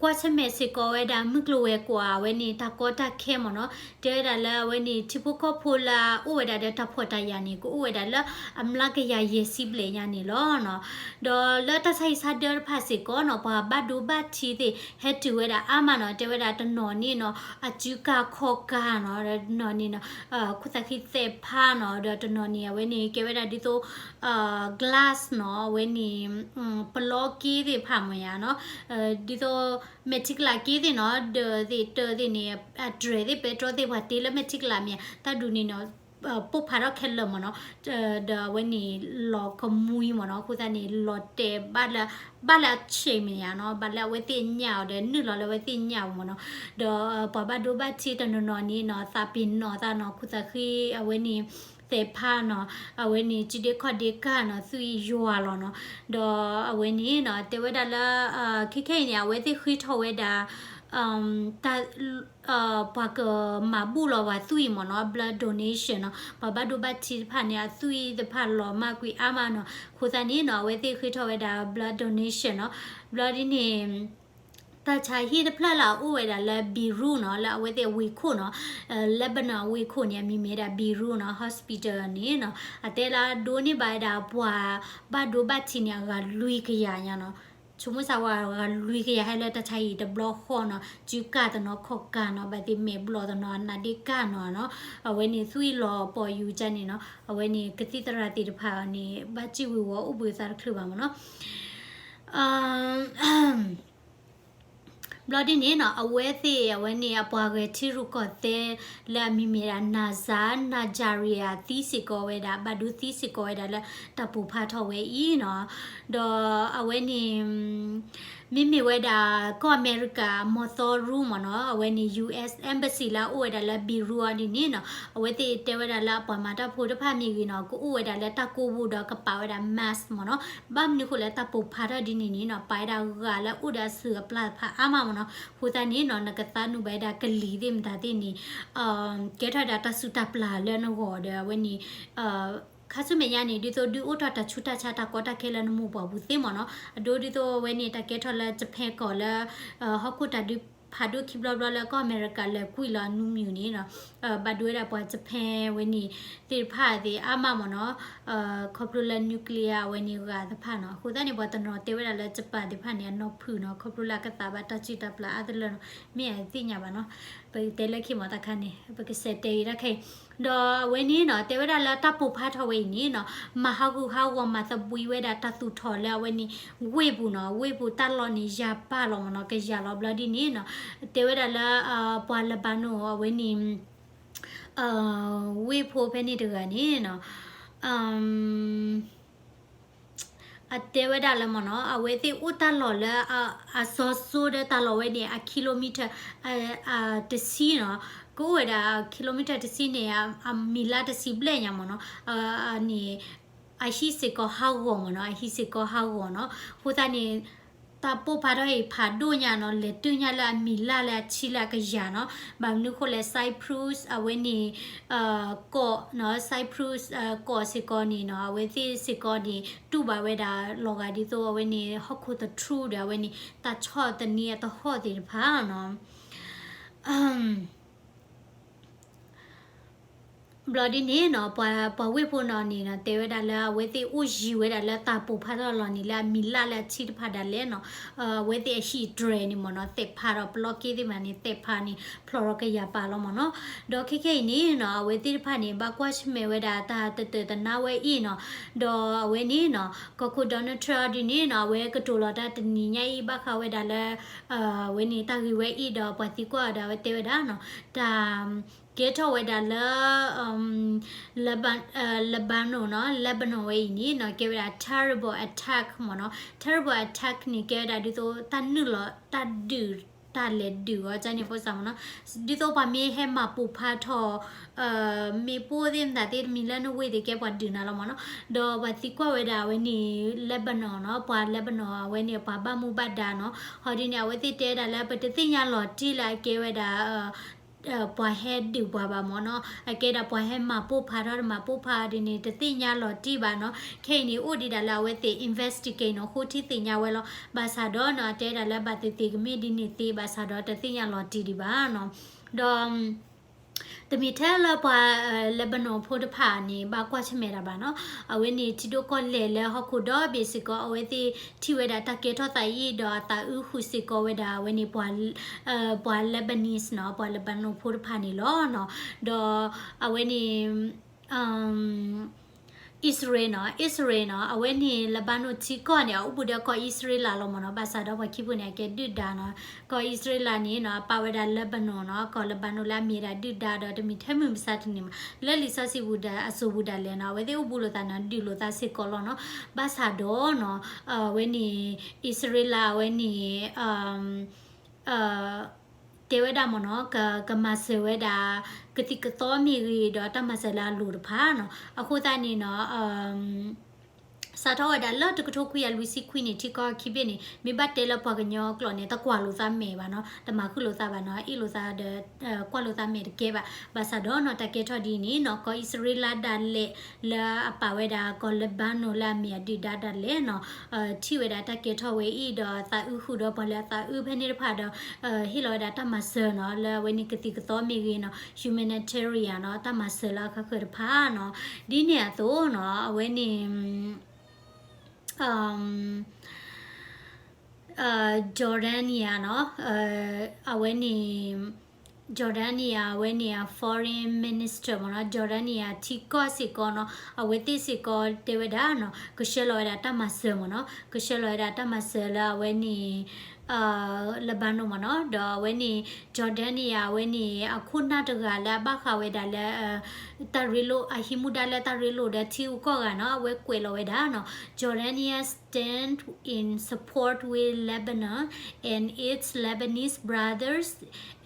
ကွၢ်ဆၢၣ်မဲာ်စ့ၢ်ကီးဝဲဒၣ်မုၢ်ကျိၤဝဲၤကွာ် အဝဲန့ၣ် တၢ်ကီတၢ်ခဲမ့ၢ်နီၤ, တဲဝဲဒၣ်လၢအဝဲန့ၣ် ထံဖိကီၢ်ဖိလၢအအိၣ်ဝဲဒၣ်ဒီးတၢ်ဖှီၣ်တၢ်ယာ်န့ၣ် ကအိၣ်ဝဲဒၣ်လၢအမျးကယၤယဲၢ်ဆံဘျဲၣ်ညါန့ၣ်လီၤနီၤ, ဒီးလၢတၢ်ဆါဟံၣ်ဆါဒၢတဖၣ်စ့ၢ်ကီးနီၤ ပှၤဘၣ်ဒိဘၣ်ထံးသ့ၣ် ဟဲတုၤဝဲဒၣ်အါမးနီၤ, တဲဝဲဒၣ်တနီၤန့ၣ်နီၤ အစုကၢ်ခီၣ်ကၢ်နီၤ, တနီၤန့ၣ်နီၤ ခိၣ်သးဃံသဲးဖးနီၤ, ဒီးတနီၤန့ၣ် အဝဲန့ၣ် ကဲဝဲဒၣ်ဒ်သိး glass နီၤ, အဝဲန့ၣ် ပလီက့သ့ၣ်တဖၣ်မ့ၢ်ယါနီၤ, ဒ်သိး မဲာ်ထံကလၤ က့သ့ၣ်နီၤ, ဒၢးသ့ၣ်တၢသ့ၣ်န့ၣ် အတြဲၤသ့ၣ်ပဲတြီသ့ၣ် ပှၤတ့လၢမဲာ်ထံကလၤမ့ၢ် တၢ်ဒုးန့ၣ်နီၤ ပိၢ်ဖးထီၣ်ခဲလၢာ်မ့ၢ်နီၤ, ဒီးအဝဲန့ၣ်လီၤကမှံမ့ၢ်နီၤ, အဃိသတးန့ၣ် လီၤတဲာ်ဘၣ်လၢ ဘၣ်လၢအဆံးမ့ၢ်ယါနီၤ, ဘၣ်လၢအဝဲသ့ၣ်ညၣ်အီၤဒီး နုာ်လီၤလၢအဝဲသ့ၣ်ညၣ်အီၤမ့ၢ်နီၤ, ဒီးပှၤဘၣ်ဒိဘၣ်ထံးတနီၤနီၤန့ၣ်နီၤ သးပ့ၤနီၣ်သးနီၤ, ခိၣ်သးဃံ အဝဲန့ၣ် သဲးဖးနီၤ, အဝဲန့ၣ် စုဒ့ခီၣ်ဒ့ကၢ်နီၤ, သွံၣ်ယွၤလီၤနီၤ, ဒီးအဝဲန့ၣ်နီၤ တဲဝဲဒၣ်လၢ ခဲခဲအံၤန့ၣ် အဝဲသ့ၣ်ဃ့ထီၣ်ဝဲဒၣ် တၢ် ပှၤကမၤဘူၣ်လီၤပှၤသွံၣ်မ့ၢ်နီၤ, blood donation နီၤ, ပှၤဘၣ်ဒိဘၣ်ထံးတဖၣ်န့ၣ် အသွံၣ်တဖၣ်လီၤမၢ်ကွံာ်အါမးနီၤ, အဃိသတးန့ၣ်နီၤ အဝဲသ့ၣ်ဃ့ထီၣ်ဝဲဒၣ် blood donation နီၤ, ဘျီဒ်န့ၣ် တၢ်ဆါဟံၣ်တဖျၢၣ်လၢအအိၣ်ဝဲဒၣ်လၢ Beirut နီၤ, လၢအဝဲသ့ၣ်အဝ့ၢ်ခိၣ်နီၤ, Lebanon အဝ့ၢ်ခိၣ်န့ၣ် အမံၤမ့ၢ်ဒၣ် Beirut နီၤ, hospital န့ၣ်နီၤ, အတဲလၢဒိးန့ၢ်ဘၣ်ဝဲဒၣ်ပှၤဘၣ်ဒိဘၣ်ထံးန့ၣ် အဂၤလွံၢ်ကယၤညါနီၤ, ဆိကမိၣ်စၢ်ဝဲအဂၤလွံၢ်ကယၤ ဟဲလၢတၢ်ဆါဟံၣ်တဘျီဃီနီၤ, စုကၢ်တနီၤခီၣ်ကၢ်နီၤ, ဘၣ်သ့ၣ်မဲာ်ဘျီၣ်တနီၤ အနါဒ့ကၢ်နီၤနီၤ, အဝဲန့ၣ်သွံၣ်လီၤပီၢ်ယူၤကန့ၣ်နီၤ, အဝဲန့ၣ်ကသံၣ်သရၣ်သ့ၣ်တဖၣ်န့ၣ် ဘၣ်စံၣ်ဝံၤဝီၤအိၣ်ဘှံးသးတချုးဘၣ်မ့ၢ်နီၤ. ဘျီဒ်န့ၣ်နီၤ အဝဲသ့ၣ်အဝဲန့ၣ် အပှၤဂဲၤထံရူၢ်ကီၢ်သဲးလၢအမံၤမ့ၢ်ဒၣ် Nazar Najarian သံစ့ၢ်ကီးဝဲဒၣ် ဘၣ်ဒိသံစ့ၢ်ကီးဝဲဒၣ်လၢ တၢ်ပိာ်ဖးထီၣ်ဝဲအံၤနီၤ. ဒီးအဝဲန့ၣ် မ့မ့ၢ်ဝဲဒၣ် ကီၢ်အမဲရကၤ မီၤသီရူမ့ၢ်နီၤ အဝဲန့ၣ် US Embassy လၢအအိၣ်ဝဲဒၣ်လၢ Beirut အီၤဒ်န့ၣ်နီၤ အဝဲသ့ၣ်တဲဝဲဒၣ်လၢအပှၤမၤတၢ်ဖိတဖၣ်မ့ၢ်ဂ့ၤနီၤ ကအိၣ်ဝဲဒၣ်လၢတၢ်ကိးပူၤဒီးကပာ်ဝဲဒၣ် mask မ့ၢ်နီၤ. ဘၣ်မနုၤဃိလၢတၢ်ပိာ်ဖးထီၣ်ဒ်န့ၣ်န့ၣ်နီၤ ပာ်ဝဲဒၣ်ဂၤလၢအိၣ်ဒီးအစုအပျၢ်တဖၣ်အါမးမ့ၢ်နီၤ. အဃိသတးန့ၣ်နီၤ နကသးနုာ်ဘၣ်ဝဲဒၣ်ကလံၤသ့ၣ်မတၤသ့ၣ်န့ၣ် ကဲထီၣ်ဝဲဒၣ်တၢ်စုၣ်တၢ်ပျၢ်လၢနဂီၢ်ဒီးအဝဲန့ၣ် ခါဆူမဲာ်ညါန့ၣ် ဒ်သိးဒုးအိၣ်ထီၣ်တၢ်ဆူးတၢ်ဆါတၢ်ကီတၢ်ခဲလၢနမိၢ်ပှၢ်ပူၤသ့မ့ၢ်နီၤ. အဒိဒ်သိးအဝဲန့ၣ် တၢ်ကဲထီၣ်လၢ Japan ကီၢ်လၢ ဟီၣ်ခိၣ်တၢ်ဒုးဖးဒိၣ်ခံဘျီဘျီလၢကီၢ်အမဲရကၤလဲၤကွံာ်လီၤအနူမုၢ်န့ၣ်နီၤ ဘၣ်ဒိဝဲဒၣ်ပှၤ Japan ဝဲန့ၣ်သ့ၣ်တဖၣ်သ့ၣ်အါမးမ့ၢ်နီၤ ခီဖျိလၢ nuclear အဝဲန့ၣ်ဂၤတဖၣ်နီၤ. အဃိသတးန့ၣ် ပှၤတနီၤတဲဝဲဒၣ်လၢ Japan သ့ၣ်တဖၣ်န့ၣ် အနီၢ်ဖုၣ်နီၤ ခီဖျိလၢအကသးဘၣ်တၢ်စုၣ်တၢ်ပျၢ်အါတလၢနီၤ မ့ၢ်အသ့ၣ်ညါဘၣ်နီၤ. ပကတဲလၢခံမ့ၢ်တခါန့ၣ် ပကစးတဲဂ့ၤတခါအံၤ ဒီးအဝဲန့ၣ်နီၤ တဲဝဲဒၣ်လၢတၢ်ပိာ်ဖးထီၣ်ဝဲအံၤန့ၣ်နီၤ မၤဟးဂူာ်ဟးဂီၤမၤသဘှံးဝဲဒၣ်တၢ်သူၣ်ထီၣ်လၢအဝဲန့ၣ် ဝ့ၢ်ပူၤနီၤ ဝ့ၢ်ပူၤတၢ်လီၢ်န့ၣ် ယၤပာ်လီၤမ့ၢ်နီၤ ကယၤလီၤဘျီဒ်န့ၣ်နီၤ တဲဝဲဒၣ်လၢ ပှၤ Lebanon အဝဲန့ၣ် ဝ့ၢ်ဖိဖဲန့ၣ်တဂၤန့ၣ်နီၤ အတဲဝဲဒၣ်လၢမ့ၢ်နီၤ အဝဲသ့ၣ်အိၣ်တၢ်လီၢ်လၢ အစီၤစိဒီးတၢ်လီၢ်ဝဲန့ၣ် အ kilometer တဆံနီၤ ကအိၣ်ဝဲဒၣ် kilometer တဆံန့ၣ် အမံၤလၢ်တဆံဘျဲၣ်ညါမ့ၢ်နီၤ န့ၣ် အဟံၣ်စ့ၢ်ကီးဟးဂီၤမ့ၢ်နီၤ အဟံၣ်စ့ၢ်ကီးဟးဂီၤနီၤ အဃိသတးန့ၣ် တၢ်ပိာ်ဖးထီၣ်အံၤဖးဒိၣ်ညါနီၤ လဲၤတုၤညါလၢအမံၤလၢ်လၢအဆံလၢအကယၤနီၤ ဘၣ်မနုၤဃိလဲၣ် Cyprus အဝဲန့ၣ် ကီၢ်နီၤ Cyprus ကီၢ်စ့ၢ်ကီးန့ၣ်နီၤ အဝဲသ့ၣ်စ့ၢ်ကီးန့ၣ် တူၢ်ဘၣ်ဝဲဒၣ်လီၤဂာ်ဒ်သိးအဝဲန့ၣ် ဟီၣ်ခိၣ်သထြူဒီးအဝဲန့ၣ် တၢ်ဆီၣ်သနံးအသဟီၣ်သ့ၣ်တဖၣ်နီၤ ဘျီဒ်န့ၣ်နီၤ ပှၤဝ့ၢ်ဖိနီၤန့ၣ်နီၤ တဲဝဲဒၣ်လၢအဝဲသ့ၣ်အိၣ်ယံၤဝဲဒၣ်လၢတၢ်ပိာ်ဖးထီၣ်လီၤန့ၣ် လၢအမံၤလၢ်လၢအဆံတဖၣ်ဒၣ်လဲာ်နီၤ အဝဲသ့ၣ်အဟံၣ်တြဲၤန့ၣ်မ့ၢ်နီၤ သဲးဖးဒီးပလီၢ်က့သ့ၣ်မးန့ၣ် သဲးဖးန့ၣ် ဖျိးဒီးကယၤပာ်လီၤမ့ၢ်နီၤ ဒီးခဲခဲအံၤန့ၣ်နီၤ အဝဲသ့ၣ်တဖၣ်န့ၣ် ဘၣ်ကွၢ်ဆၢၣ်မဲာ်ဝဲဒၣ်တၢ်တတၢာ်တနါဝဲအံၤနီၤ ဒီးအဝဲန့ၣ်နီၤ ကီၢ်ခိၣ် Donald Trump ဒ်န့ၣ်နီၤ အဝဲကတိၤလီၤတၢ်တနံၤညါအံၤ ဘၣ်ဃးဝဲဒၣ်လၢ အဝဲန့ၣ်တၢ်ဂ့ၢ်ဝဲအံၤဒီးပှၤသံကွၢ်ဒီးအဝဲတဲဝဲဒၣ်နီၤ တၢ်ကဲထီၣ်ဝဲဒၣ်လၢ Lebanon နီၤ Lebanon ဝဲအံၤန့ၣ်နီၤ ကဲဝဲဒၣ် terrible attack မ့ၢ်နီၤ terrible attack န့ၣ် ကဲဝဲဒၣ်ဒ်သိးတၢ်နုာ်လီၤတၢ်ဒုး တၢ်လဲၤဒုးအီၤကန့ၣ်ဖိစၢ်မ့ၢ်နီၤ ဒ်သိးပှၤမ့ၢ်ဟဲမၤပိာ်ဖးထီၣ် မ့ၢ်ပိၢ်သ့ၣ်မတၤသ့ၣ်တမံၤလၢနဝ့ၢ်သ့ၣ်ကဲပှၤဒုးနၤလီၤမ့ၢ်နီၤ ဒီးပှၤသံကွၢ်ဝဲဒၣ်အဝဲန့ၣ် Lebanon နီၤ ပှၤ Lebanon အဝဲန့ၣ် ပှၤဘၣ်မူဘၣ်ဒါနီၤ ဟီဒ်န့ၣ် အဝဲသ့ၣ်တဲဝဲဒၣ်လၢပတသ့ၣ်ညါလီၤတံၢ်လၢအကဲဝဲဒၣ် ပှၤဟဲဒုးပှၤဘၣ်မ့ၢ်နီၤ အကဲဒၣ်ပှၤဟဲမၤပိာ်ဖးထီၣ်တမၤပိာ်ဖးဒ်န့ၣ် တသ့ၣ်ညါလီၤတံၢ်ဘၣ်နီၤ ခဲအံၤန့ၣ် အိၣ်ဒံးဒၣ်လၢအဝဲသ့ၣ် investigate နီၤ ဃိထံသ့ၣ်ညါဝဲလီၤ ဘၣ်ဆၣ်ဒီးနီၤ အတဲဒၣ်လၢဘၣ်သ့ၣ်သ့ၣ်ကမ့ၢ်ဒ်န့ၣ်သ့ ဘၣ်ဆၣ်ဒီးတသ့ၣ်ညါလီၤတံၢ်ဒံးဘၣ်နီၤ ဒီး တမ့ၢ်ထဲလၢပှၤ Lebanon ဖိတဖၣ်န့ၣ် ဘၣ်ကွၢ်ဆၢၣ်မဲာ်တၢ်ဘၣ်နီၤ အဝဲန့ၣ်ထံဒိၣ်ကီၢ်လဲၢ်လၢဟီၣ်ခိၣ်ဒီဘ့ၣ်စ့ၢ်ကီး အဝဲသ့ၣ်ထံၣ်ဝဲဒၣ်တၢ်ကဲထီၣ်သးအံၤ ဒီးအသးအုးဃုာ်စ့ၢ်ကီးဝဲဒၣ်အဝဲန့ၣ် ပှၤ ပှၤ Lebanese နီၤ ပှၤ Lebanon ဖိတဖၣ်န့ၣ်လီၤနီၤ ဒီးအဝဲန့ၣ် Israel နီၤ Israel နီၤ အဝဲန့ၣ် Lebanon ထံကီၢ်န့ၣ် အအိၣ်ဘူးဒီးကီၢ်အံၣ်စရ့လးလီၤမ့ၢ်နီၤ ဘၣ်ဆၣ်ဒီးပှၤခံဖုန့ၣ် အကဲဒုၣ်ဒါနီၤ ကီၢ်အံၣ်စရ့လးန့ၣ်နီၤ အပာ်ဝဲဒၣ် Lebanon နီၤ ကီၢ် Lebanon လၢအမ့ၢ်ဒၣ်ဒုၣ်ဒါဒီး တမ့ၢ်ထဲမုၢ်မဆါတနံၤမး လၢလံာ်စီဆှံပူၤဒၣ်အစိၤပူၤဒၣ်လဲာ်နီၤ အဝဲသ့ၣ်အိၣ်ဘူးလိာ်သးနီၤ ဒုးလိာ်သးစ့ၢ်ကီးလီၤနီၤ ဘၣ်ဆၣ်ဒီးနီၤ အဝဲန့ၣ် အံၣ်စရ့လး အဝဲန့ၣ် တဲဝဲဒၣ်မ့ၢ်နီၤ ကမၤစၢၤဝဲဒၣ် ကသံၣ်ကသီမ့ၢ်ဂ့ၤ ဒီးတၢ်မၤစၢၤလၢအလိၤတဖၣ်နီၤ အဃိသတးန့ၣ်နီၤ စးထီၣ်ဝဲဒၣ်လၢတကထိခွံကယၤလွံၢ်ဆံခွံန့ၣ် ထံကီၢ်ခံဘ့ၣ်န့ၣ် မ့ၢ်ဘၣ်တဲလၢပှၤကညီကျိာ်န့ၣ် တကွၢ်လိာ်သးမဲာ်ဘၣ်နီၤ တမၤဃုာ်လိာ်သးဘၣ်နီၤ အ့ၣ်လိာ်သးဒီး ကွၢ်လိာ်သးမဲာ်တကဲဘၣ် ဘၣ်ဆၣ်ဒီးနီၤ တၢ်ကဲထီၣ်ဒ်န့ၣ်နီၤ ကီၢ်အံၣ်စရ့လးဒၣ်လဲာ် လၢအပာ်ဝဲဒၣ်ကီၢ် Lebanon လၢအမ့ၢ်အဒုၣ်ဒါဒၣ်လဲာ်နီၤ ထံၣ်ဝဲဒၣ်တၢ်ကဲထီၣ်ဝဲအံၤဒီး သးအုးဃုာ်ဒီးပှၤလၢအသးအုးဖဲန့ၣ်တဖၣ်ဒီး ဟ့ၣ်လီၤဝဲဒၣ်တၢ်မၤစၢၤနီၤ လၢအဝဲန့ၣ်ကသံၣ်ကသီမ့ၢ်ဂ့ၤနီၤ humanitarian နီၤ တၢ်မၤစၢၤလၢအဃၣ်ဃၢၤတဖၣ်နီၤ ဒ်န့ၣ်အသိးနီၤ အဝဲန့ၣ် Jordania နီၤ အဝဲန့ၣ် Jordania အဝဲန့ၣ် foreign minister မ့ၢ်နီၤ Jordania ထံကီၢ်စ့ၢ်ကီးနီၤ အဝဲသ့ၣ်စ့ၢ်ကီးတဲဝဲဒၣ်နီၤ ကဆှၢလီၤဝဲဒၣ်တၢ်မၤစၢၤမ့ၢ်နီၤ ကဆှၢလီၤဝဲဒၣ်တၢ်မၤစၢၤလၢအဝဲန့ၣ် Lebanon မ့ၢ်နီၤ, ဒီးအဝဲန့ၣ် Jordania အဝဲန့ၣ် အခိၣ်နၢ်တဂၤလၢအဘၣ်ဃးဝဲဒၣ်လၢ တၢ်ရ့လိာ် အဟံးမူဒါလၢတၢ်ရ့လိာ်ဒီးထံဂုၤကီၢ်ဂၤနီၤ, အဝဲကွဲးလီၤဝဲဒၣ်နီၤ, Jordania stand in support with Lebanon and its Lebanese brothers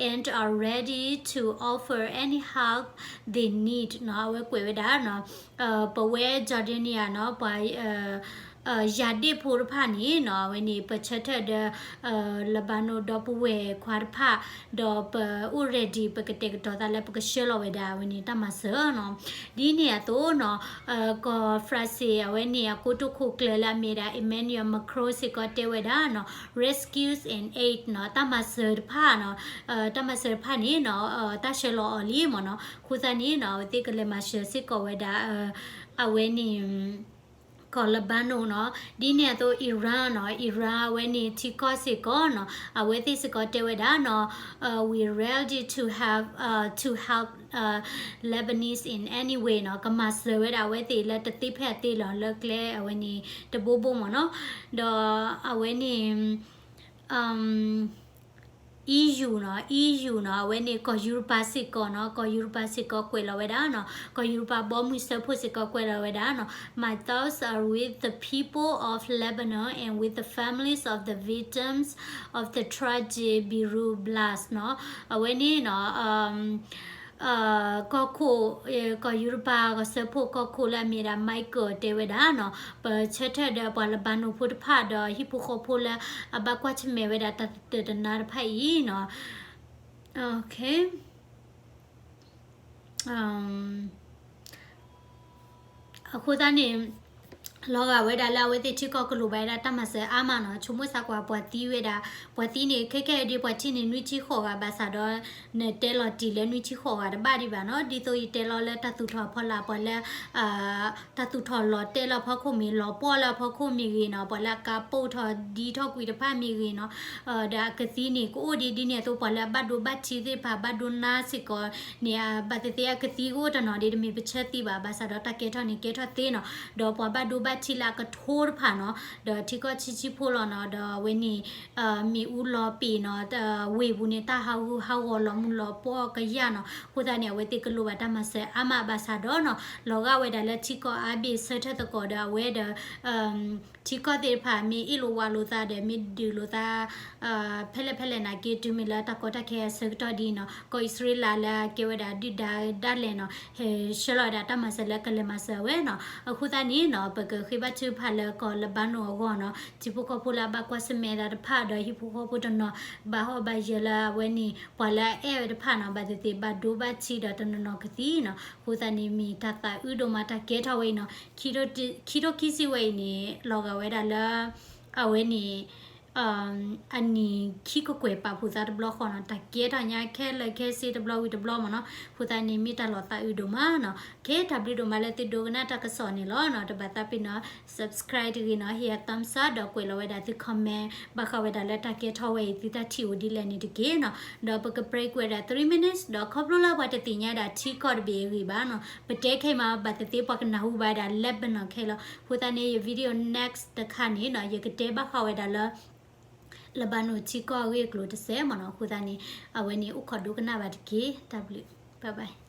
and are ready to offer any help they need နီၤ, အဝဲကွဲးဝဲဒၣ်နီၤ, ပဝဲ Jordania နီၤ, ပှၤ ယၤဒ့ၣ်ဖိတဖၣ်န့ၣ်နီၤ, အဝဲန့ၣ် ပဆၢထၢၣ်ဒီး Lebanon ဒီပုၢ်ဝဲၢ်ခွါတဖၣ်, ဒီးပအိၣ် ready ပကတဲာ်ကတီၤသးလၢပကဆှၢလီၤဝဲဒၣ် အဝဲန့ၣ် တၢ်မၤစၢၤနီၤ. ဒ်န့ၣ်အသိးနီၤ, ကီၢ်ဖရၣ်စ့ၣ် အဝဲန့ၣ် အကိတိာ်ခိၣ်ကျၢၢ်လၢအမ့ၢ်ဒၣ် Emmanuel Macron စ့ၢ်ကီးတဲဝဲဒၣ်နီၤ, rescues and aid နီၤ, တၢ်မၤစၢၤတဖၣ်နီၤ, တၢ်မၤစၢၤတဖၣ်န့ၣ်နီၤ, တၢ်ဆှၢလီၤအီၤလံမ့ၢ်နီၤ. အဃိသတးန့ၣ်နီၤ, အဝဲသ့ၣ်ကလဲၤမၤစၢၤစ့ၢ်ကီးဝဲဒၣ် အဝဲန့ၣ် ကီၢ် Lebanon နီၤ. ဒ်န့ၣ်အသိး Iran နီၤ, Iran အဝဲန့ၣ်ထံကီၢ်စ့ၢ်ကီးနီၤ, အဝဲသ့ၣ်စ့ၢ်ကီးတဲဝဲဒၣ်နီၤ, we ready to have to help Lebanese in any way နီၤ, ကမၤစၢၤဝဲဒၣ်အဝဲသ့ၣ်လၢ တသ့ဖဲအသ့လီၤ လၢကျဲအဝဲန့ၣ်တဘိဘိမ့ၢ်နီၤ. ဒီးအဝဲန့ၣ် EU နီၤ, EU နီၤ, အဝဲန့ၣ် ကီၢ်ယူရပၤ စ့ၢ်ကီးနီၤ, ကီၢ်ယူရပၤ စ့ၢ်ကီးကွဲးလီၤဝဲဒၣ်နီၤ, ကီၢ်ယူရပၤ ဘီမုၢ်စၢဖှိၣ် စ့ၢ်ကီးကွဲးလီၤဝဲဒၣ်နီၤ, My thoughts are with the people of Lebanon and with the families of the victims of the tragic Beirut blast နီၤ. အဝဲန့ၣ်နီၤ, ကီၢ်ခိၣ်, ကီၢ်ယူရပၤ ကီၢ်စၢဖှိၣ်ကီၢ်ခိၣ်လၢအမ့ၢ်ဒၣ် Michael တဲဝဲဒၣ်နီၤ, ပဆၢထၢၣ်ဒီးပှၤ Lebanon ဖိတဖၣ်ဒီးဟံၣ်ဖိဃီဖိလၢအဘၣ်ကွၢ်ဆၢၣ်မဲာ်ဝဲဒၣ်တၢ်တတၢာ်တနါတဖၣ်အံၤနီၤ. အဃိသတးန့ၣ် လီၤဂာ်ဝဲဒၣ်လၢအဝဲသ့ၣ်ထံကီၢ်ကလိၣ်ဘၣ်ဝဲဒၣ်တၢ်မၤစၢၤအါမးနီၤ, ဆိကမိၣ်သးကွၢ်ပှၤသံဝဲဒၣ်, ပှၤသံန့ၣ် ခဲကဲဒ်ပှၤထံၣ်န့ၣ် နွံဆံဃိးဂၤဘၣ်ဆၣ်ဒီး နတဲလီၤတံၢ်လၢနွံဆံဃိးဂၤတဘၣ်ဒံးဘၣ်နီၤ, ဒ်သိးယတဲလီၤလၢတၢ်သူၣ်ထီၣ်အဖီလာ် ပှၤလၢ တၢ်သူၣ်ထီၣ်လီၤတဲာ်လၢအဖီခိၣ်မ့ၢ်ဂ့ၤ, လီၤပှီၢ်လၢအဖီခိၣ်မ့ၢ်ဂ့ၤနီၤ, ပှၤလၢအကါပိာ်ထီၣ်ဒံထီၣ်ကွံာ်တဖၣ်မ့ၢ်ဂ့ၤနီၤ, ဒီးအကသံန့ၣ် ကအိၣ်ဒံးဒ်န့ၣ်အသိး ပှၤလၢအဘၣ်ဒိဘၣ်ထံးသ့ၣ်တဖၣ် ဘၣ်ဒိနါစ့ၢ်ကီးန့ၣ် ဘၣ်သ့ၣ်သ့ၣ်အကသံကအိၣ်တနီၤဒံး တမ့ၢ်ပဆၢသံဘၣ်, ဘၣ်ဆၣ်ဒီးတၢ်ကဲထီၣ်န့ၣ် ကဲထီၣ်သ့နီၤ, ဒီးပှၤဘၣ်ဒိဘၣ်ထံးလၢအကထိတဖၣ်နီၤ, ဒီးထံကီၢ်ဆံးဆံးဖိလီၤနီၤ, ဒီးအဝဲန့ၣ် မ့ၣ်အူလီၤပ့ၤနီၤ, ဝ့ၢ်ပူၤန့ၣ် တၢ်ဟးဂူာ်ဟးဂီၤလီၤမုၢ်လီၤပှီၢ်ကယၢ်နီၤ, အဃိသတးန့ၣ် အဝဲသ့ၣ်ကလိၣ်ဘၣ်တၢ်မၤစၢၤအါမးဘၣ်ဆၣ်ဒီးနီၤ, လီၤဂာ်ဝဲဒၣ်လၢထံကီၢ်အါဘ့ၣ်ဆၢထၢၣ်သကိးဒီးအဝဲဒီး ထံကီၢ်သ့ၣ်တဖၣ် မ့ၢ်အ့ၣ်လိာ်ဝးလိာ်သးဒီး မ့ၢ်ဒုးလိာ်သး ဖဲလဲၣ်ဖဲလဲၣ်နာ်က့ တုၤမ့ၢ်လၢတၢ်ကီတၢ်ခဲအဆၢကတီၢ်ဒ်နီၤ, ကီၢ်အံၣ်စရ့လးလၢကဲဝဲဒၣ်ဒုၣ်ဒါဒၣ်လဲာ်နီၤ, ဟဲဆှၢလီၤဝဲဒၣ်တၢ်မၤစၢၤလၢကလဲၤမၤစၢၤဝဲနီၤ, အဃိသတးန့ၣ်နီၤ, ပကဃ့ဘါထုကဖၣ်လၢကီၢ် Lebanon အဂီၢ်နီၤ, ထံဖိကီၢ်ဖိလၢအဘၣ်ကွၢ်ဆၢၣ်မဲာ်သးတဖၣ်ဒီးဟံၣ်ဖိဃီဖိတနီၤ, ဘၣ်ဟီၣ်ဘၣ်ယၢၤလၢအဝဲန့ၣ် ပှၤလၢအအဲၣ်ဝဲတဖၣ်နီၤ, ဘၣ်သ့ၣ်သ့ၣ်ဘၣ်ဒိဘၣ်ထံးဒီးတနီၤနီၤကသံနီၤ, အဃိသတးန့ၣ်မ့ၢ်တၢ်သးအုးဒိၣ်မး တၢ်ကဲထီၣ်ဝဲအံၤနီၤ, ခံထိခံဆံဝဲအံၤန့ၣ် လီၤဂာ်ဝဲဒၣ်လၢ အဝဲန့ၣ် အနံၣ်ခံကကွဲၢ်ပာ်ဖှိၣ်သးတဘျီဃီနီၤ, တၢ်ကဲထီၣ်ညါခဲလၢာ်ခဲဆ့တဘျီဝံၤတဘျီမ့ၢ်နီၤ, အဃိသတးန့ၣ်မ့ၢ်တၢ်လီၤသးအုးဒိၣ်မးနီၤ, ကဲတၢ်ဘျုးဒိၣ်မးလၢသုဒိကနၣ်တၢ်ကစီၣ်န့ၣ်လီၤနီၤ, တဘၣ်သးပ့ၤနီၤ subscribe တဂ့ၤနီၤ, ဟ့ၣ်ယၤ thumbs up ဒီးကွဲးလီၤဝဲဒၣ်သု comment ဘၣ်ဃးဝဲဒၣ်လၢတၢ်ကဲထီၣ်ဝဲအံၤ သုတၢ်ထံၣ်အိၣ်ဒ်လဲၣ်န့ၣ်တက့ၢ်နီၤ, ဒီးပက break ဝဲဒၣ် three minutes ဒီးခီဖျိလၢပှၤတသ့ၣ်ညါဒၣ်ထံကီၢ်တဘ့ၣ်အဂ့ၢ်ဘၣ်နီၤ, ပတဲခဲအံၤမး ဘၣ်သ့ၣ်သ့ၣ်ပှၤကနၢ်ဟူဘၣ်ဝဲဒၣ် Lebanon ခဲလီၤ, အဃိသတးန့ၣ် ယ video next တခါန့ၣ်နီၤ, ယကတဲဘၣ်ဃးဝဲဒၣ်လၢ Lebanon ထံကီၢ်အဂ့ၢ်အကျိၤတစဲးမ့ၢ်နီၤ, အဃိသတးန့ၣ် အဝဲန့ၣ်အိၣ်ခိးဒိကနၣ်ဘၣ်တက့ၢ်, တၢ်ဘျုး, bye bye.